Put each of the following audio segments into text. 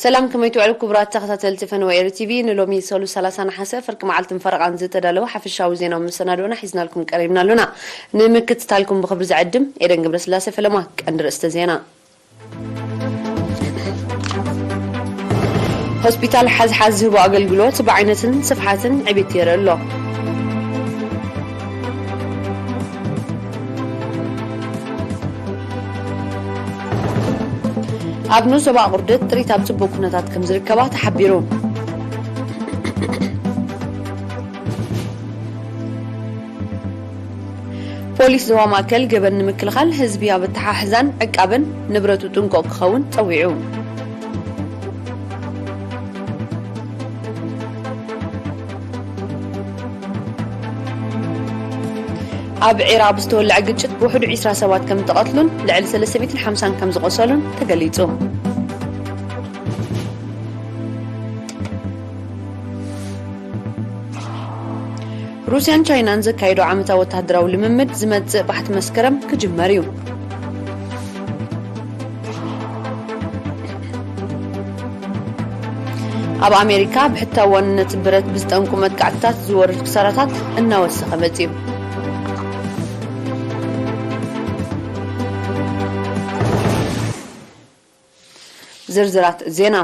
ሰላም፣ ከመይ ትውዕሉ ክቡራት ተኸታተልቲ ፈነወ ኤሪ ቲቪ? ንሎሚ ሰሉስ ሰላሳ ነሓሰ ፍርቂ መዓልትን ፈረቓን ዝተዳለወ ሓፈሻዊ ዜናዊ መሰናድኦና ሒዝናልኩም ቀሪብና ኣሉና። ንምክትታልኩም ብኽብሪ ዝዕድም ኤደን ገብረስላሴ ፈለማ። ቀንዲ ርእስተ ዜና። ሆስፒታል ሓዝሓዝ ዝህቦ ኣገልግሎት ብዓይነትን ስፍሓትን ዕቤት የርኢ ኣሎ። ኣብ ንኡስ ዞባ ኣቑርደት ጥሪት ኣብ ጽቡቕ ኩነታት ከም ዝርከባ ተሓቢሩ። ፖሊስ ዞባ ማእከል ገበን ንምክልኻል ህዝቢ ኣብ ኣተሓሕዛን ዕቃብን ንብረቱ ጥንቁቕ ክኸውን ጸዊዑ። ኣብ ዒራቕ ብዝተወልዐ ግጭት ብውሕዱ ዕስራ ሰባት ከም ዝተቐትሉን ልዕሊ ሰለስተ ሚእትን ሓምሳን ከም ዝቖሰሉን ተገሊጹ። ሩስያን ቻይናን ዘካየዶ ዓመታዊ ወተሃደራዊ ልምምድ ዝመጽእ ባሕቲ መስከረም ክጅመር እዩ። ኣብ ኣሜሪካ ብሕታዊ ዋንነት ብረት ብዝጠንቁ መጥቃዕትታት ዝወርድ ክሳራታት እናወሰኸ መጺኡ። ዝርዝራት ዜና።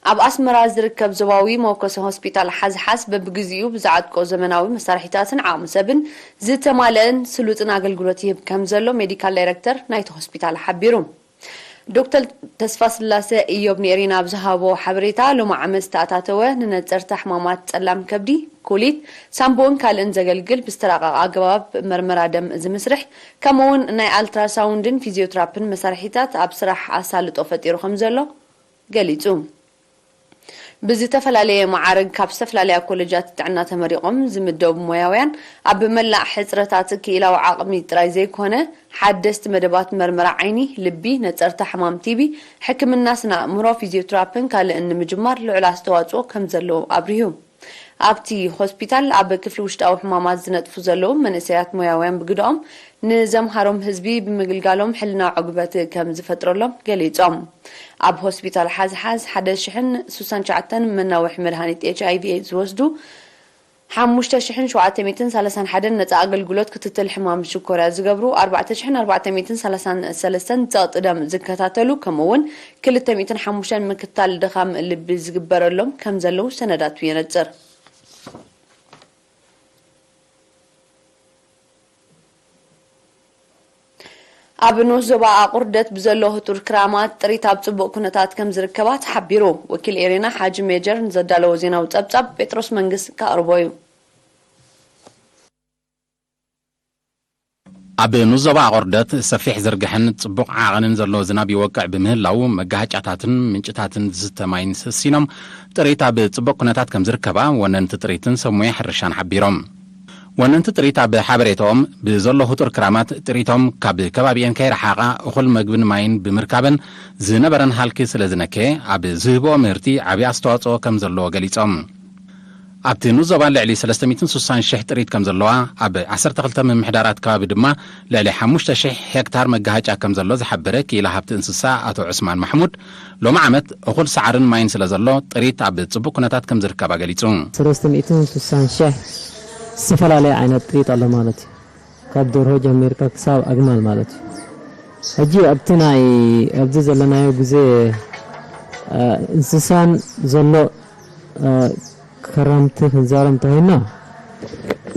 ኣብ ኣስመራ ዝርከብ ዞባዊ መወከሲ ሆስፒታል ሓዝሓዝ በብግዚኡ ብዝዓጥቆ ዘመናዊ መሳርሒታትን ዓቕሚ ሰብን ዝተማልአን ስሉጥን ኣገልግሎት ይህብ ከም ዘሎ ሜዲካል ዳይረክተር ናይቲ ሆስፒታል ሓቢሩ። ዶክተር ተስፋስላሰ ኢዮብ ንኤሪና ኣብ ዝሃቦ ሓበሬታ፣ ሎሚ ዓመት ዝተኣታተወ ንነጸርቲ ሕማማት ጸላም ከብዲ፣ ኩሊት፣ ሳምቡእን ካልእን ዘገልግል ብዝተራቐቐ ኣገባብ መርመራ ደም ዝምስርሕ፣ ከምኡ'ውን ናይ ኣልትራሳውንድን ፊዚዮትራፕን መሳርሒታት ኣብ ስራሕ ኣሳልጦ ፈጢሩ ከም ዘሎ ገሊጹ። ብዝተፈላለየ መዓርግ ካብ ዝተፈላለያ ኮለጃት ጥዕና ተመሪቖም ዝምደቡ ሞያውያን፣ ኣብ መላእ ሕጽረታት ክኢላዊ ዓቕሚ ጥራይ ዘይኮነ፣ ሓደስቲ መደባት መርመራ ዓይኒ፣ ልቢ፣ ነጸርታ ሕማም ቲቢ፣ ሕክምና ስነ ኣእምሮ፣ ፊዚዮትራፕን ካልእን ንምጅማር ልዑል ኣስተዋጽኦ ከም ዘለዎ ኣብሪሁ። ኣብቲ ሆስፒታል ኣብ ክፍሊ ውሽጣዊ ሕማማት ዝነጥፉ ዘለዉ መንእሰያት ሞያውያን ብግደኦም፣ ንዘምሃሮም ህዝቢ ብምግልጋሎም ሕልናዊ ዕግበት ከም ዝፈጥረሎም ገሊጾም። ኣብ ሆስፒታል ሓዝሓዝ ሓደ ሽሕን ስሳን ትሽዓተን መናውሒ መድሃኒት ኤች ኣይ ቪ ኤድስ ዝወስዱ፣ ሓሙሽተ ሽሕን ሸውዓተ ሚእትን ሰላሳን ሓደን ነጻ ኣገልግሎት ክትትል ሕማም ሽኮርያ ዝገብሩ፣ ኣርባዕተ ሽሕን ኣርባዕተ ሚእትን ሰላሳን ሰለስተን ጸቕጢ ደም ዝከታተሉ፣ ከምኡ'ውን ክልተ ሚእትን ሓሙሽተን ምክታል ድኻም ልቢ ዝግበረሎም ከም ዘለዉ ሰነዳቱ የነጽር። ኣብ ንኡስ ዞባ ኣቑርደት ብዘሎ ህጡር ክራማት ጥሪት ኣብ ጽቡቕ ኩነታት ከም ዝርከባ ተሓቢሩ። ወኪል ኤሬና ሓጂ ሜጀር ንዘዳለዎ ዜናዊ ጸብጻብ ጴጥሮስ መንግስ ከቕርቦ እዩ። ኣብ ንኡስ ዞባ ኣቑርደት ሰፊሕ ዝርግሐን ጽቡቕ ዓቐንን ዘለዎ ዝናብ ይወቅዕ ብምህላዉ፣ መጋሃጫታትን ምንጭታትን ዝስተ ማይን ሰሲኖም ጥሪት ኣብ ጽቡቕ ኩነታት ከም ዝርከባ ወነንቲ ጥሪትን ሰብ ሞያ ሕርሻን ሓቢሮም። ወነንቲ ጥሪት ኣብ ሓበሬታኦም፣ ብዘሎ ህጡር ክራማት ጥሪቶም ካብ ከባቢኤን ከይረሓቓ እኹል መግብን ማይን ብምርካበን ዝነበረን ሃልኪ ስለ ዝነከየ፣ ኣብ ዝህብኦ ምህርቲ ዓቢ ኣስተዋጽኦ ከም ዘለዎ ገሊጾም። ኣብቲ ንኡስ ዞባ ልዕሊ ሰለስተ ሚእትን ስሳን ሽሕ ጥሪት ከም ዘለዋ፣ ኣብ ዓሰርተ ክልተ ምምሕዳራት ከባቢ ድማ ልዕሊ ሓሙሽተ ሽሕ ሄክታር መጋሃጫ ከም ዘሎ ዝሓበረ ክኢላ ሃብቲ እንስሳ ኣቶ ዑስማን ማሕሙድ፣ ሎሚ ዓመት እኹል ሳዕርን ማይን ስለ ዘሎ፣ ጥሪት ኣብ ጽቡቕ ኩነታት ከም ዝርከባ ገሊጹ። ሰለስተ ሚእትን ስሳን ሽሕ ዝተፈላለየ ዓይነት ጥሪት ኣሎ ማለት እዩ። ካብ ደርሆ ጀሚርካ ክሳብ ኣግማል ማለት እዩ። ሕጂ ኣብቲ ናይ፣ ኣብዚ ዘለናዮ ግዜ፣ እ፣ እንስሳን ዘሎ፣ እ፣ ክረምቲ ክንዛረብ እንተኾይንና፣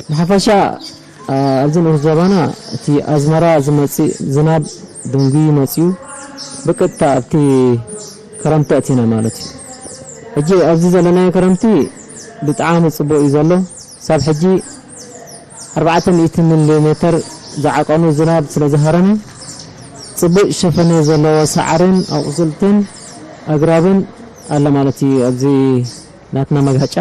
ብሓፈሻ፣ እ፣ ኣብዚ ንኡስ ዞባና እቲ ኣዝመራ ዝመጽእ ዝናብ ደንጉዩ መጽዩ ብቀጥታ ኣብቲ ክረምቲ ኣቲና ማለት እዩ። ሕጂ ኣብዚ ዘለናዮ ክረምቲ ብጣዕሚ ጽቡቕ እዩ ዘሎ። ሳብ ሕጂ ኣርባዕተ ሚእቲ ሚሊ ሜተር ዝዓቐኑ ዝናብ ስለ ዝሃረመ፣ ጽቡቕ ሸፈነ ዘለዎ ሳዕርን ኣቑጽልትን ኣግራብን ኣሎ ማለት እዩ ኣብዚ ናትና መግሃጫ።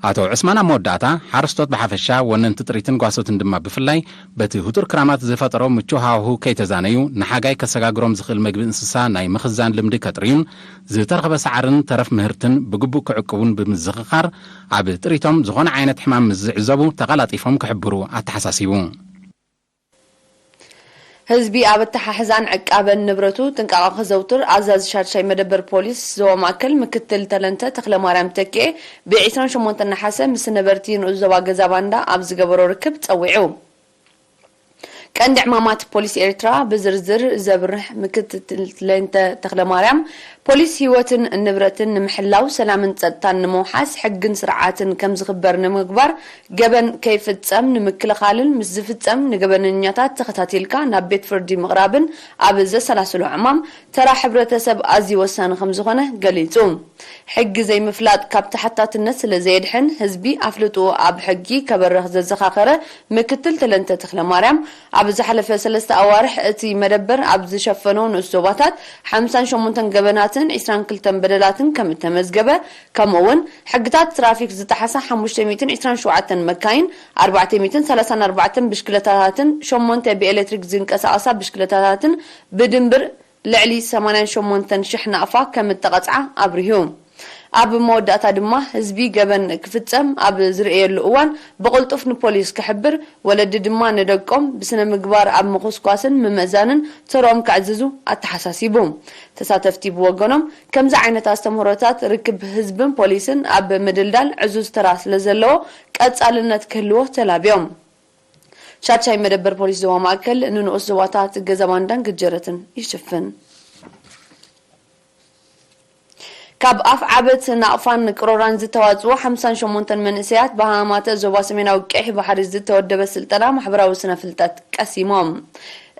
ኣቶ ዑስማን ኣብ መወዳእታ፣ ሓረስቶት ብሓፈሻ፣ ወነንቲ ጥሪትን ጓሶትን ድማ ብፍላይ፣ በቲ ህጡር ክራማት ዝፈጠሮ ምቹእ ሃዋህው ከይተዛነዩ፣ ንሓጋይ ከሰጋግሮም ዝኽእል መግቢ እንስሳ ናይ ምኽዛን ልምዲ ከጥርዩን፣ ዝተረኽበ ሳዕርን ተረፍ ምህርትን ብግቡእ ክዕቅቡን ብምዝኽኻር፣ ኣብ ጥሪቶም ዝኾነ ዓይነት ሕማም ምስ ዝዕዘቡ ተቐላጢፎም ክሕብሩ ኣተሓሳሲቡ። ህዝቢ ኣብ ኣተሓሕዛን ዕቃበን ንብረቱ ጥንቃቐ ክዘውትር ኣዛዚ ሻድሻይ መደበር ፖሊስ ዞባ ማእከል ምክትል ተለንተ ተኽለማርያም ተኪኤ ብ ዒስራን ሸሞንተን ነሓሰ ምስ ነበርቲ ንኡስ ዞባ ገዛ ባንዳ ኣብ ዝገበሮ ርክብ ጸዊዑ። ቀንዲ ዕማማት ፖሊስ ኤርትራ ብዝርዝር ዘብርህ ምክትል ተለንተ ተኽለማርያም፣ ፖሊስ ህይወትን ንብረትን ንምሕላው፣ ሰላምን ጸጥታን ንምውሓስ፣ ሕግን ስርዓትን ከም ዝኽበር ንምግባር፣ ገበን ከይፍጸም ንምክልኻልን ምስ ዝፍጸም ንገበነኛታት ተኸታቲልካ ናብ ቤት ፍርዲ ምቕራብን ኣብ ዘሰላስሎ ዕማም ተራ ሕብረተሰብ ኣዝዩ ወሳኒ ከም ዝኾነ ገሊጹ። ሕጊ ዘይምፍላጥ ካብ ተሓታትነት ስለ ዘየድሕን፣ ህዝቢ ኣፍልጥኡ ኣብ ሕጊ ከበርኽ ዘዘኻኸረ ምክትል ተለንተ ተኽለማርያም፣ ኣብ ዝሓለፈ ሰለስተ ኣዋርሕ እቲ መደበር ኣብ ዝሸፈኖ ንኡስ ዞባታት ሓምሳን ሸሞንተን ገበናትን ዒስራን ክልተን በደላትን ከም እተመዝገበ፣ ከምኡ እውን ሕግታት ትራፊክ ዝጠሓሳ ሓሙሽተ ሚእትን ዒስራን ሸውዓተን መካይን፣ ኣርባዕተ ሚእትን ሰላሳን ኣርባዕተን ብሽክለታታትን ሸሞንተ ብኤሌክትሪክ ዝንቀሳቐሳ ብሽክለታታትን ብድምብር ልዕሊ ሰማንያን ሸሞንተን ሽሕ ናቕፋ ከም እተቐጽዓ ኣብሪሁ። ኣብ መወዳእታ ድማ፣ ህዝቢ ገበን ክፍጸም ኣብ ዝርእየሉ እዋን ብቕልጡፍ ንፖሊስ ክሕብር፣ ወለዲ ድማ ንደቆም ብስነ ምግባር ኣብ ምኹስኳስን ምምእዛንን ተርኦም ከዕዝዙ ኣተሓሳሲቡ። ተሳተፍቲ ብወገኖም፣ ከምዚ ዓይነት ኣስተምህሮታት ርክብ ህዝብን ፖሊስን ኣብ ምድልዳል ዕዙዝ ተራ ስለ ዘለዎ ቀጻልነት ክህልዎ ተላብዮም። ሻድሻይ መደበር ፖሊስ ዞባ ማእከል ንንኡስ ዞባታት ገዛ ባንዳን ገጀረትን ይሽፍን። ካብ ኣፍዓበት ናቕፋን ቅሮራን ዝተዋጽኡ ሓምሳን ሸሞንተን መንእሰያት ብሃማማተ ዞባ ሰሜናዊ ቀይሕ ባሕሪ ዝተወደበ ስልጠና ማሕበራዊ ስነ ፍልጠት ቀሲሞም።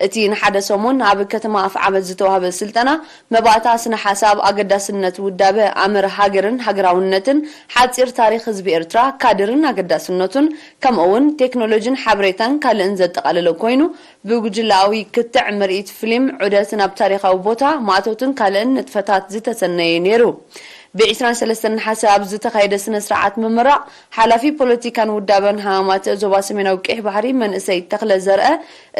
እቲ ንሓደ ሰሙን ኣብ ከተማ ኣፍዓበት ዝተዋህበ ስልጠና፣ መባእታ ስነ ሓሳብ፣ ኣገዳስነት ውዳበ፣ ኣምር ሃገርን ሃገራውነትን፣ ሓጺር ታሪኽ ህዝቢ ኤርትራ፣ ካድርን ኣገዳስነቱን፣ ከምኡ እውን ቴክኖሎጂን ሓበሬታን ካልእን ዘጠቓለለ ኮይኑ፣ ብጉጅለኣዊ ክትዕ፣ ምርኢት ፊልም፣ ዑደትን ኣብ ታሪኻዊ ቦታ ማእቶትን ካልእን ንጥፈታት ዝተሰነየ ነይሩ። ብ ዒስራን ሰለስተን ነሓሰ ኣብ ዝተኻየደ ስነ ስርዓት ምምራቕ፣ ሓላፊ ፖለቲካን ውዳበን ሃማማተ ዞባ ሰሜናዊ ቀይሕ ባሕሪ መንእሰይ ተኽለ ዘርአ፣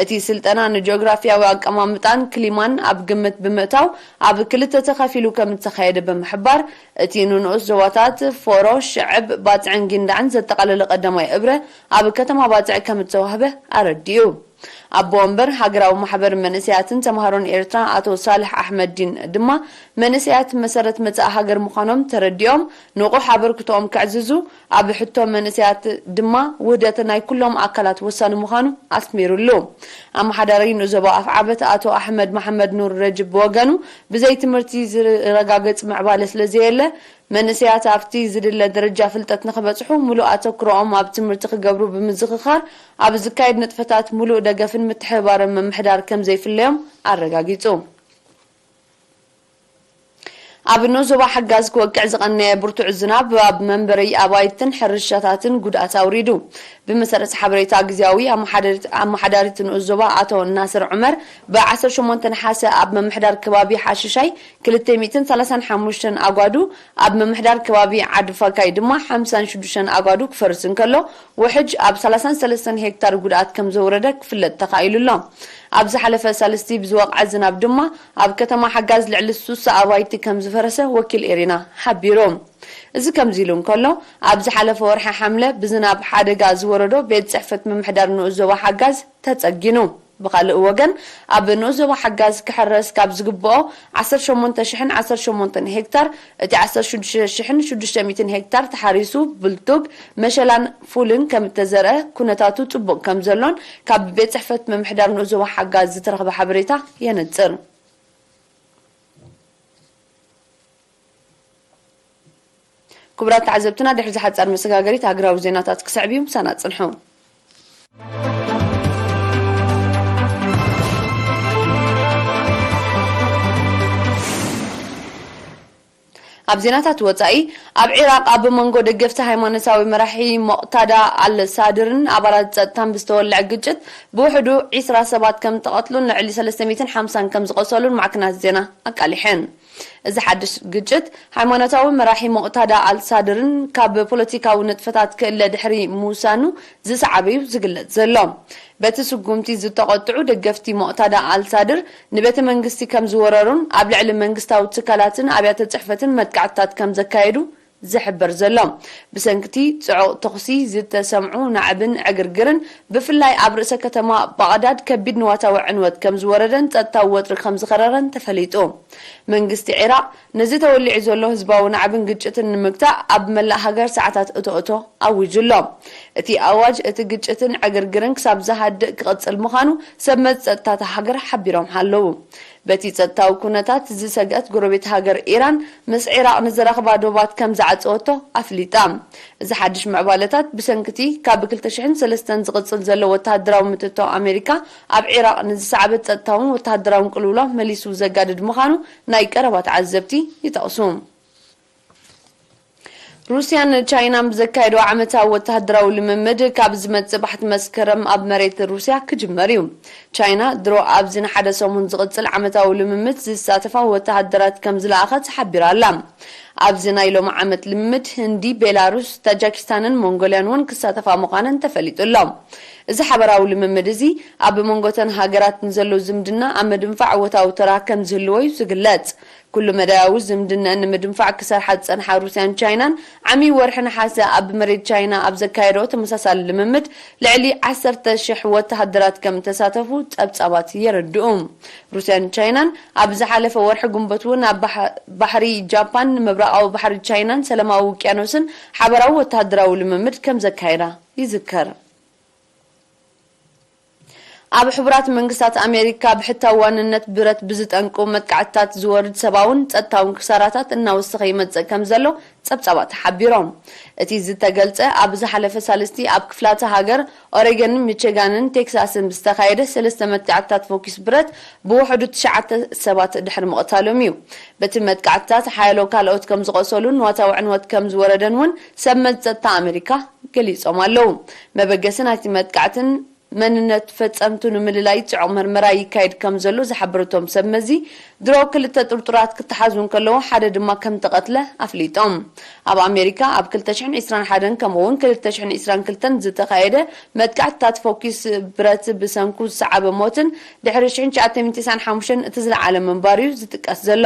እቲ ስልጠና ንጂኦግራፊያዊ ኣቀማምጣን ክሊማን ኣብ ግምት ብምእታው ኣብ ክልተ ተኸፊሉ ከም እተኻየደ ብምሕባር፣ እቲ ንንኡስ ዞባታት ፎሮ፣ ሽዕብ፣ ባጽዕን ጊንዳዕን ዘጠቓለለ ቀዳማይ እብረ ኣብ ከተማ ባጽዕ ከም እተዋህበ ኣረዲኡ። ኣቦ ወንበር ሃገራዊ ማሕበር መንእሰያትን ተምሃሮን ኤርትራ ኣቶ ሳልሕ ኣሕመድዲን ድማ፣ መንእሰያት መሰረት መጻኢ ሃገር ምዃኖም ተረዲኦም፣ ንቑሕ ኣበርክቶኦም ከዕዝዙ፣ ኣብ ሕቶ መንእሰያት ድማ ውህደት ናይ ኩሎም ኣካላት ወሳኒ ምዃኑ ኣስሚሩሉ። ኣመሓዳሪ ንዞባ ኣፍዓበት ኣቶ ኣሕመድ መሓመድ ኑር ረጅብ ብወገኑ፣ ብዘይ ትምህርቲ ዝረጋገጽ ምዕባለ ስለ ዘየለ፣ መንእሰያት ኣብቲ ዝድለ ደረጃ ፍልጠት ንኽበጽሑ፣ ምሉእ ኣተኩሮኦም ኣብ ትምህርቲ ክገብሩ ብምዝኽኻር፣ ኣብ ዝካየድ ንጥፈታት ምሉእ ደገፍን ምትሕብባርን ምምሕዳር ከም ዘይፍለዮም ኣረጋጊጹ። ኣብ ኖ ዞባ ሓጋዝ ክወቅዕ ዝቐነየ ብርቱዕ ዝናብ፣ ኣብ መንበሪ ኣባይትን ሕርሻታትን ጉድኣት ኣውሪዱ። ብመሰረት ሓበሬታ ግዝያዊ ኣመሓዳሪት፣ ኣመሓዳሪት ንኡስ ዞባ ኣቶ ናስር ዑመር፣ ብ ዓሰርተ ሸሞንተ ነሓሰ ኣብ ምምሕዳር ከባቢ ሓሽሻይ ክልተ ሚእትን ሰላሳን ሓሙሽተን ኣጓዱ፣ ኣብ ምምሕዳር ከባቢ ዓዲ ፋካይ ድማ ሓምሳን ሽዱሽተን ኣጓዱ ክፈርስ እንከሎ፣ ውሕጅ ኣብ ሰላሳን ሰለስተን ሄክታር ጉድኣት ከም ዘውረደ ክፍለጥ ተኻኢሉ ኣሎ። ኣብ ዝሓለፈ ሳልስቲ ብዝወቕዐ ዝናብ ድማ፣ ኣብ ከተማ ሓጋዝ ልዕሊ ሱሳ ኣባይቲ ከም ዝፈረሰ ወኪል ኤሪና ሓቢሩ። እዚ ከምዚ ኢሉ እንከሎ፣ ኣብ ዝሓለፈ ወርሒ ሓምለ ብዝናብ ሓደጋ ዝወረዶ ቤት ጽሕፈት ምምሕዳር ንኡስ ዞባ ሓጋዝ ተጸጊኑ። ብኻልእ ወገን፣ ኣብ ንኡስ ዞባ ሓጋዝ ክሕረስ ካብ ዝግብኦ ዓሰርተ ሸሞንተ ሽሕን ዓሰርተ ሸሞንተን ሄክታር፣ እቲ ዓሰርተ ሽዱሽተ ሽሕን ሽዱሽተ ሚእትን ሄክታር ተሓሪሱ፣ ብልቱግ፣ መሸላን ፉልን ከም እተዘርአ፣ ኩነታቱ ጽቡቕ ከም ዘሎን ካብ ቤት ጽሕፈት ምምሕዳር ንኡስ ዞባ ሓጋዝ ዝተረኽበ ሓበሬታ የነጽር። ክቡራት ተዓዘብትና፣ ድሕሪ እዚ ሓጻር መሰጋገሪት ሃገራዊ ዜናታት ክስዕብ እዩ። ምሳና ጽንሑ። ኣብ ዜናታት ወጻኢ፣ ኣብ ዒራቕ ኣብ መንጎ ደገፍቲ ሃይማኖታዊ መራሒ ሞቕታዳ ኣል ሳድርን ኣባላት ጸጥታን ብዝተወልዐ ግጭት ብውሕዱ ዒስራ ሰባት ከም እተቐትሉን ልዕሊ ሰለስተ ሚእትን ሓምሳን ከም ዝቖሰሉን ማዕከናት ዜና ኣቃሊሐን። እዚ ሓድሽ ግጭት፣ ሃይማኖታዊ መራሒ ሞቕታዳ ኣልሳድርን ካብ ፖለቲካዊ ንጥፈታት ክእለ ድሕሪ ምውሳኑ ዝሰዓበ እዩ ዝግለጽ ዘሎ። በቲ ስጉምቲ ዝተቖጥዑ ደገፍቲ ሞቕታዳ ኣልሳድር፣ ንቤተ መንግስቲ ከም ዝወረሩን ኣብ ልዕሊ መንግስታዊ ትካላትን ኣብያተ ጽሕፈትን መጥቃዕትታት ከም ዘካየዱ ዝሕበር ዘሎ። ብሰንክቲ ጽዑቕ ተኹሲ ዝተሰምዑ ናዕብን ዕግርግርን፣ ብፍላይ ኣብ ርእሰ ከተማ ባቕዳድ ከቢድ ንዋታዊ ዕንወት ከም ዝወረደን ጸጥታዊ ወጥሪ ከም ዝኸረረን ተፈሊጡ። መንግስቲ ዒራቕ ነዚ ተወሊዑ ዘሎ ህዝባዊ ናዕብን ግጭትን ንምግታእ ኣብ መላእ ሃገር ሰዓታት እቶ እቶ ኣዊጁ ኣሎ። እቲ ኣዋጅ እቲ ግጭትን ዕግርግርን ክሳብ ዝሃድእ ክቕጽል ምዃኑ ሰብ መዚ ጸጥታ እታ ሃገር ሓቢሮም ኣለዉ። በቲ ጸጥታዊ ኩነታት ዝሰግአት ጎረቤት ሃገር ኢራን፣ ምስ ዒራቕ ንዘራኽባ ዶባት ከም ዝዓጸወቶ ኣፍሊጣ። እዚ ሓድሽ ምዕባለታት ብሰንክቲ ካብ ክልተ ሽሕን ሰለስተን ዝቕጽል ዘሎ ወተሃደራዊ ምትእትታው ኣሜሪካ ኣብ ዒራቕ ንዝሰዓበ ጸጥታውን ወተሃደራውን ቅልውላው መሊሱ ዘጋድድ ምዃኑ ናይ ቀረባ ተዓዘብቲ ይጠቕሱ። ሩስያን ቻይናን ብዘካየዶ ዓመታዊ ወተሃደራዊ ልምምድ ካብ ዝመጽእ ባሕቲ መስከረም ኣብ መሬት ሩስያ ክጅመር እዩ። ቻይና ድሮ ኣብዚ ንሓደ ሰሙን ዝቕጽል ዓመታዊ ልምምድ ዝሳተፋ ወተሃደራት ከም ዝለኣኸት ሓቢራ ኣላ። ኣብዚ ናይ ሎሚ ዓመት ልምምድ ህንዲ፣ ቤላሩስ፣ ታጃኪስታንን ሞንጎልያን እውን ክሳተፋ ምዃነን ተፈሊጡ ኣሎ። እዚ ሓበራዊ ልምምድ እዚ ኣብ መንጎተን ሃገራት ንዘሎ ዝምድና ኣብ ምድንፋዕ እወታዊ ተራ ከም ዝህልዎ እዩ ዝግለጽ። ኩሉ መዳያዊ ዝምድነአን ንምድንፋዕ ክሰርሓ ዝጸንሓ ሩስያን ቻይናን ዓሚ ወርሒ ነሓሰ ኣብ መሬት ቻይና ኣብ ዘካየደኦ ተመሳሳሊ ልምምድ ልዕሊ ዓሰርተ ሽሕ ወተሃደራት ከም ተሳተፉ ጸብጻባት የረድኡ። ሩስያን ቻይናን ኣብ ዝሓለፈ ወርሒ ግንቦት እውን ኣብ ባሕ-፣ ባሕሪ ጃፓን፣ ምብራቓዊ ባሕሪ ቻይናን ሰላማዊ ውቅያኖስን ሓበራዊ ወተሃደራዊ ልምምድ ከም ዘካየዳ ይዝከር። ኣብ ሕቡራት መንግስታት ኣሜሪካ ብሕታዊ ዋንነት ብረት ብዝጠንቁ መጥቃዕትታት ዝወርድ ሰብኣውን ጸጥታውን ክሳራታት እናወሰኸ ይመጽእ ከም ዘሎ ጸብጻባት ሓቢሮም። እቲ ዝተገልጸ ኣብ ዝሓለፈ ሳልስቲ ኣብ ክፍላተ ሃገር ኦሬገንን ሚችጋንን ቴክሳስን ብዝተኻየደ ሰለስተ መጥቃዕትታት ፎኪስ ብረት ብውሕዱ ትሽዓተ ሰባት ድሕሪ ምቕታሎም እዩ። በቲ መጥቃዕትታት ሓያሎ ካልኦት ከም ዝቖሰሉን ንዋታዊ ዕንወት ከም ዝወረደን እውን ሰብ መዚ ጸጥታ ኣሜሪካ ገሊጾም ኣለዉ። መበገሲ ናይቲ መጥቃዕትን መንነት ፈጸምቱ ንምልላይ ጽዑቕ መርመራ ይካየድ ከም ዘሎ ዝሓበሩ እቶም ሰብ መዚ፣ ድሮ ክልተ ጥርጡራት ክተሓዙ እንከለዉ ሓደ ድማ ከም ተቐትለ ኣፍሊጦም። ኣብ ኣሜሪካ ኣብ ክልተ ሽሕን ዕስራን ሓደን ከምኡ እውን ክልተ ሽሕን ዕስራን ክልተን ዝተኻየደ መጥቃዕትታት ፎኪስ ብረት ብሰንኩ ዝሰዓበ ሞትን ድሕሪ ሽሕን ትሽዓተ ሚእትን ተስዓን ሓሙሽተን እቲ ዝለዓለ ምንባሩ እዩ ዝጥቀስ ዘሎ።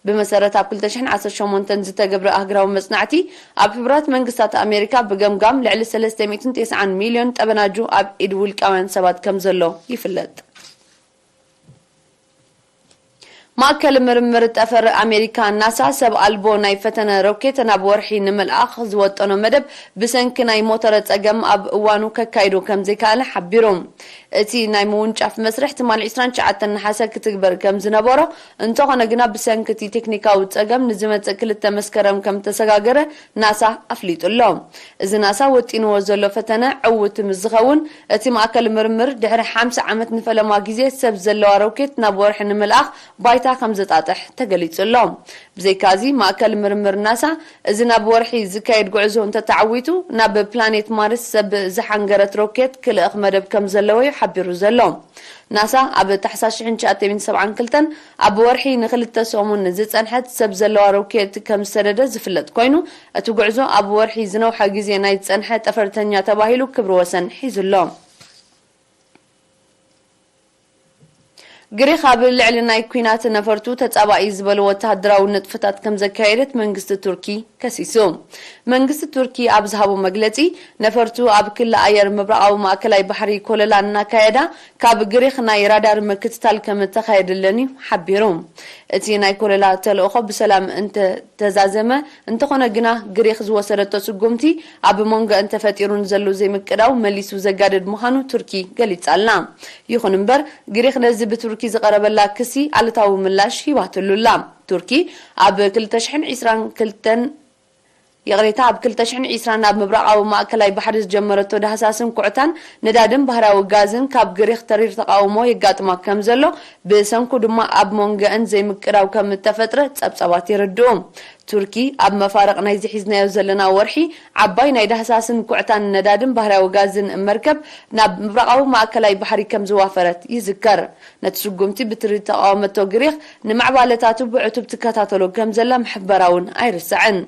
ብመሰረት ኣብ ክልተ ሽሕን ዓሰርተ ሸሞንተን ዝተገብረ ኣህግራዊ መጽናዕቲ፣ ኣብ ሕቡራት መንግስታት ኣሜሪካ ብገምጋም ልዕሊ ሰለስተ ሚእትን ተስዓን ሚልዮን ጠበናጁ ኣብ ኢድ ውልቃውያን ሰባት ከም ዘሎ ይፍለጥ። ማእከል ምርምር ጠፈር ኣሜሪካ ናሳ ሰብ ኣልቦ ናይ ፈተነ ሮኬት ናብ ወርሒ ንምልኣኽ ዝወጠኖ መደብ ብሰንኪ ናይ ሞተረ ጸገም ኣብ እዋኑ ከካይዶ ከም ዘይከኣለ ሓቢሩ። እቲ ናይ ምውንጫፍ መስርሕ ትማሊ ዕስራን ትሽዓተን ነሓሰ ክትግበር ከም ዝነበሮ፣ እንተኾነ ግና ብሰንኪ እቲ ቴክኒካዊ ጸገም ንዝመጽእ ክልተ መስከረም ከም ተሰጋገረ ናሳ ኣፍሊጡ ኣሎ። እዚ ናሳ ወጢንዎ ዘሎ ፈተነ ዕውት ምስ ዝኸውን፣ እቲ ማእከል ምርምር ድሕሪ ሓምሳ ዓመት ንፈለማ ግዜ ሰብ ዘለዋ ሮኬት ናብ ወርሒ ንምልኣኽ ባይታ ከም ዘጣጥሕ ተገሊጹ ኣሎ። ብዘይካዚ፣ ማእከል ምርምር ናሳ፣ እዚ ናብ ወርሒ ዝካየድ ጉዕዞ እንተተዓዊቱ፣ ናብ ፕላኔት ማርስ ሰብ ዝሓንገረት ሮኬት ክልእኽ መደብ ከም ዘለዎ እዩ ሓቢሩ ዘሎ። ናሳ ኣብ ታሕሳስ ሽሕን ትሽዓተ ሚእትን ሰብዓን ክልተን ኣብ ወርሒ ንኽልተ ሰሙን ዝጸንሐት ሰብ ዘለዋ ሮኬት ከም ዝሰደደ ዝፍለጥ ኮይኑ፣ እቲ ጉዕዞ ኣብ ወርሒ ዝነውሐ ግዜ ናይ ዝጸንሐ ጠፈርተኛ ተባሂሉ ክብሪ ወሰን ሒዙ ኣሎ። ግሪኽ ኣብ ልዕሊ ናይ ኲናት ነፈርቱ ተጻባኢ ዝበሎ ወተሃደራዊ ንጥፈታት ከም ዘካየደት መንግስቲ ቱርኪ ከሲሱ። መንግስቲ ቱርኪ ኣብ ዝሃቦ መግለጺ፣ ነፈርቱ ኣብ ክሊ ኣየር ምብራቓዊ ማእከላይ ባሕሪ ኮለላ እናካየዳ፣ ካብ ግሪኽ ናይ ራዳር ምክትታል ከም እተኻየደለን እዩ ሓቢሩ። እቲ ናይ ኮለላ ተልእኾ ብሰላም እንተተዛዘመ፣ እንተኾነ ግና ግሪኽ ዝወሰደቶ ስጉምቲ ኣብ መንጎ እንተፈጢሩ ንዘሎ ዘይምቅዳው መሊሱ ዘጋድድ ምዃኑ ቱርኪ ገሊጻ ኣላ። ይኹን እምበር፣ ግሪኽ ነዚ ብቱርኪ ዝቐረበላ ክሲ ኣሉታዊ ምላሽ ሂባትሉ ኣላ። ቱርኪ ኣብ ክልተ ሽሕን ዕስራን ክልተን፣ ይቕሬታ፣ ኣብ ክልተ ሽሕን ዕስራን ናብ ምብራቓዊ ማእከላይ ባሕሪ ዝጀመረቶ ዳህሳስን ኩዕታን ነዳድን ባህርያዊ ጋዝን ካብ ግሪኽ ተሪር ተቓውሞ የጋጥማ ከም ዘሎ፣ ብሰንኩ ድማ ኣብ መንጎአን ዘይምቅዳው ከም እተፈጥረ ጸብጻባት የረድኡ። ቱርኪ ኣብ መፋርቕ ናይዚ ሒዝናዮ ዘለና ወርሒ ዓባይ ናይ ዳህሳስን ኩዕታን ነዳድን ባህርያዊ ጋዝን መርከብ ናብ ምብራቓዊ ማእከላይ ባሕሪ ከም ዝዋፈረት ይዝከር። ነቲ ስጉምቲ ብትሪ ተቓወመቶ ግሪኽ ንምዕባለታቱ ብዕቱብ ትከታተሎ ከም ዘላ ምሕባራ እውን ኣይርሳዕን።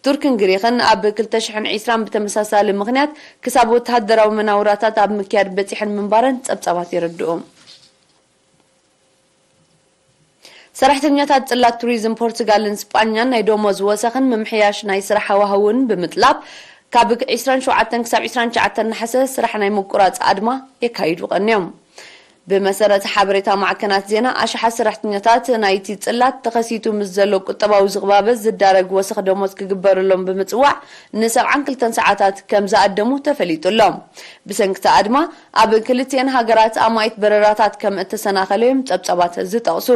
ቱርክን ግሪኽን ኣብ ክልተ ሽሕን ዕስራን ብተመሳሳሊ ምኽንያት ክሳብ ወተሃደራዊ መናውራታት ኣብ ምክያድ በጺሐን ምንባረን ጸብጻባት የረድኡ። ሰራሕተኛታት ጽላት ቱሪዝም ፖርቱጋልን ስጳኛን ናይ ደሞዝ ወሰኽን ምምሕያሽ ናይ ስራሕ ሃዋህውን ብምጥላብ፣ ካብ ዕስራን ሸውዓተን ክሳብ ዕስራን ትሽዓተን ነሓሰ ስራሕ ናይ ምቁራጽ ኣድማ የካይዱ ቀንዮም። ብመሰረት ሓበሬታ ማዕከናት ዜና፣ ኣሽሓት ሰራሕተኛታት ናይቲ ጽላት ተኸሲቱ ምስ ዘሎ ቁጠባዊ ዝቕባበ ዝዳረግ ወሰኽ ደሞዝ ክግበረሎም ብምጽዋዕ ንሰብዓን ክልተን ሰዓታት ከም ዝኣደሙ ተፈሊጡ ኣሎ። ብሰንክቲ ኣድማ፣ ኣብ ክልቲኤን ሃገራት ኣማኢት በረራታት ከም እተሰናኸለዮም ጸብጸባት ዝጠቕሱ።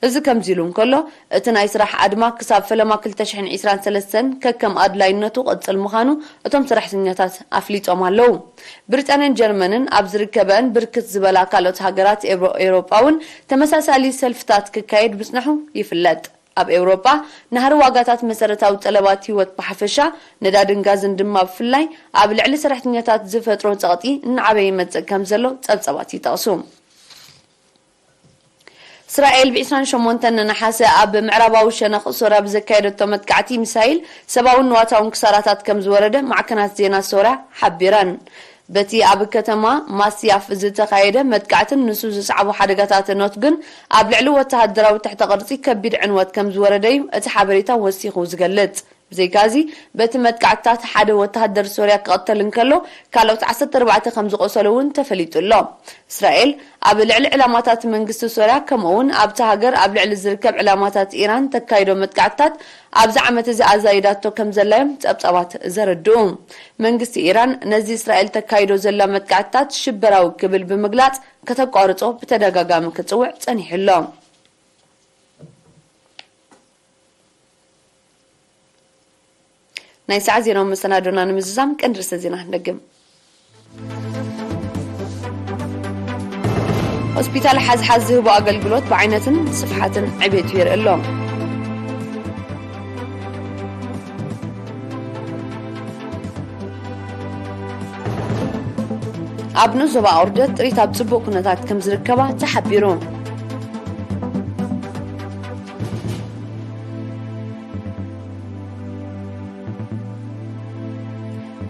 እዚ ከምዚ ኢሉ እንከሎ፣ እቲ ናይ ስራሕ ኣድማ ክሳብ ፈለማ ክልተ ሽሕን ዕስራን ሰለስተን ከከም ኣድላይነቱ ቅጽል ምዃኑ እቶም ሰራሕተኛታት ኣፍሊጦም ኣለዉ። ብሪጣንያን ጀርመንን ኣብ ዝርከበን ብርክት ዝበላ ካልኦት ሃገራት ኤውሮ-፣ ኤውሮጳ እውን ተመሳሳሊ ሰልፍታት ክካየድ ምጽንሑ ይፍለጥ። ኣብ ኤውሮጳ ናህሪ ዋጋታት መሰረታዊ ጠለባት ህይወት ብሓፈሻ፣ ነዳድን ጋዝን ድማ ብፍላይ ኣብ ልዕሊ ሰራሕተኛታት ዝፈጥሮ ጸቕጢ እናዓበየ ይመጽእ ከም ዘሎ ጸብጸባት ይጠቕሱ። እስራኤል ብዕስራን ሸሞንተን ነሓሰ ኣብ ምዕራባዊ ሸነኽ ሶርያ ብዘካየደቶ መጥቃዕቲ ሚሳይል ሰብኣውን ንዋታውን ክሳራታት ከም ዝወረደ ማዕከናት ዜና ሶርያ ሓቢረን። በቲ ኣብ ከተማ ማስያፍ ዝተኻየደ መጥቃዕትን ንሱ ዝሰዓቦ ሓደጋታት ኖት ግን ኣብ ልዕሊ ወተሃደራዊ ትሕተ ቅርጺ ከቢድ ዕንወት ከም ዝወረደ እዩ እቲ ሓበሬታ ወሲኹ ዝገልጽ። ብዘይካዚ፣ በቲ መጥቃዕትታት ሓደ ወተሃደር ሶርያ ክቐተል እንከሎ፣ ካልኦት ዓሰርተ ኣርባዕተ ከም ዝቖሰሉ እውን ተፈሊጡ ኣሎ። እስራኤል ኣብ ልዕሊ ዕላማታት መንግስቲ ሶርያ፣ ከምኡ እውን ኣብቲ ሃገር ኣብ ልዕሊ ዝርከብ ዕላማታት ኢራን ተካይዶ መጥቃዕትታት ኣብዚ ዓመት እዚ ኣዛይዳቶ ከም ዘላ እዮም ጸብጻባት ዘረድኡ። መንግስቲ ኢራን ነዚ እስራኤል ተካይዶ ዘላ መጥቃዕትታት ሽበራዊ ክብል ብምግላጽ ከተቋርጾ ብተደጋጋሚ ክጽውዕ ጸኒሑ ኣሎ። ናይ ሰዓት ዜናዊ መሰናዶና ንምዝዛም ቀንዲ ርእሰ ዜና ክንደግም። ሆስፒታል ሓዝሓዝ ዝህቦ ኣገልግሎት ብዓይነትን ስፍሓትን ዕቤቱ የርኢ ኣሎ። ኣብ ንኡስ ዞባ ኦርደት ጥሪት ኣብ ጽቡቕ ኩነታት ከም ዝርከባ ተሓቢሩ።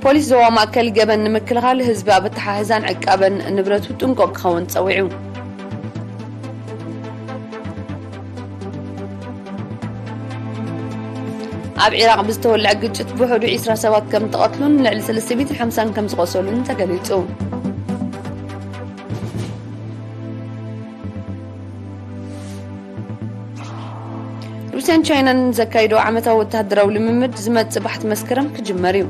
ፖሊስ ዞባ ማእከል ገበን ንምክልኻል ህዝቢ ኣብ ኣተሓሕዛን ዕቃበን ንብረቱ ጥንቁቕ ክኸውን ጸዊዑ። ኣብ ዒራቕ ብዝተወልዐ ግጭት ብውሕዱ ዕስራ ሰባት ከም ተቐትሉን ልዕሊ ሰለስተ ሚእትን ሓምሳን ከም ዝቖሰሉን ተገሊጹ። ሩስያን ቻይናን ዘካይዶ ዓመታዊ ወተሃደራዊ ልምምድ ዝመጽእ ባሕቲ መስከረም ክጅመር እዩ።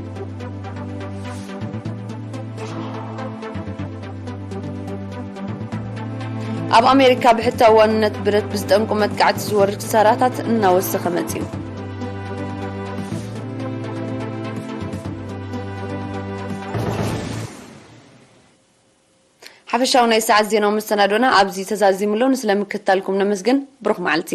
ኣብ ኣሜሪካ ብሕታዊ ዋንነት ብረት ብዝጠንቁ መጥቃዕቲ ዝወርድ ክሳራታት እናወሰኸ መጺኡ። ሓፈሻዊ ናይ ሰዓት ዜናዊ መሰናዶና ኣብዚ ተዛዚሙ ኣሎ። ንስለ ምክትታልኩም ነመስግን። ብሩኽ መዓልቲ።